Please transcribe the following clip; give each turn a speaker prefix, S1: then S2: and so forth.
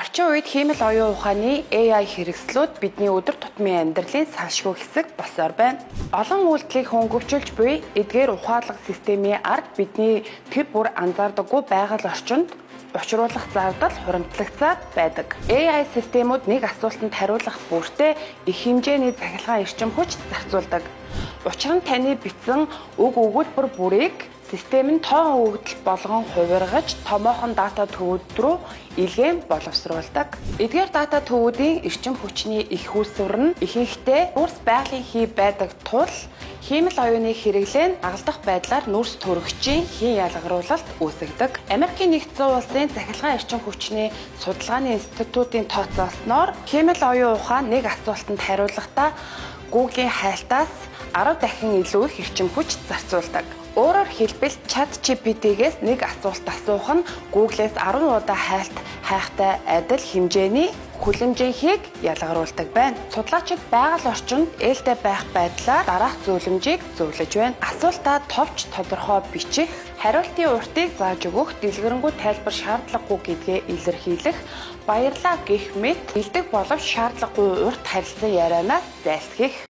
S1: Орчин үед хиймэл оюун ухааны AI хэрэгслүүд бидний өдөр тутмын амьдралын салшгүй хэсэг болсоор байна. Олон үйлдэлийг хөнгөвчилж буй эдгээр ухаалаг системийн ард бидний тэр бүр анзаардаггүй байгаль орчинд учруулах зардал хуримтлагцаад байдаг. AI системүүд нэг асуултанд хариулах бүртээ их хэмжээний цахилгаан эрчим хүч зарцуулдаг. Учир нь таны бичсэн үг өгүүлбэр бүрийг систем нь тоон өгөгдөл болгон хувиргаж, томоохон дата төвүүд рүү илгээн боловсруулдаг. Эдгээр дата төвүүдийн эрчим хүчний их үүсвэр нь ихэнхдээ нүүрс байгалийн хий байдаг тул хиймэл оюуны хэрэглээ нь дагалдах байдлаар нүүрс төрөгчийн хийн ялгаруулалт үүсгэдэг. Америкийн Нэгдсэн Улсын цахилгаан эрчим хүчний судалгааны институтын тооцоолсноор хиймэл оюун ухаан нэг асуултанд хариулахдаа Google-ийн хайлтаас 10 дахин илүү их эрчим хүч зарцуулдаг. Өөрөөр хэлбэл, ChatGPT-гээс нэг асуулт асуух нь Google-ээс 10 удаа хайлт хайхтай адил хэмжээний хүлэмжийн хийг ялгаруулдаг байна. Судлаачид байгаль орчинд ээлтэй байх байдлаар дараах зөвлөмжийг зөвлөж байна. Асуултаа товч, тодорхой бичих, хариултын уртыг зааж өгөх, дэлгэрэнгүй тайлбар шаардлагагүй гэдгээ илэрхийлэх, баярлалаа гэх мэт хэлдэг боловч шаардлагагүй урт харилцан ярианаас зайлсхийх.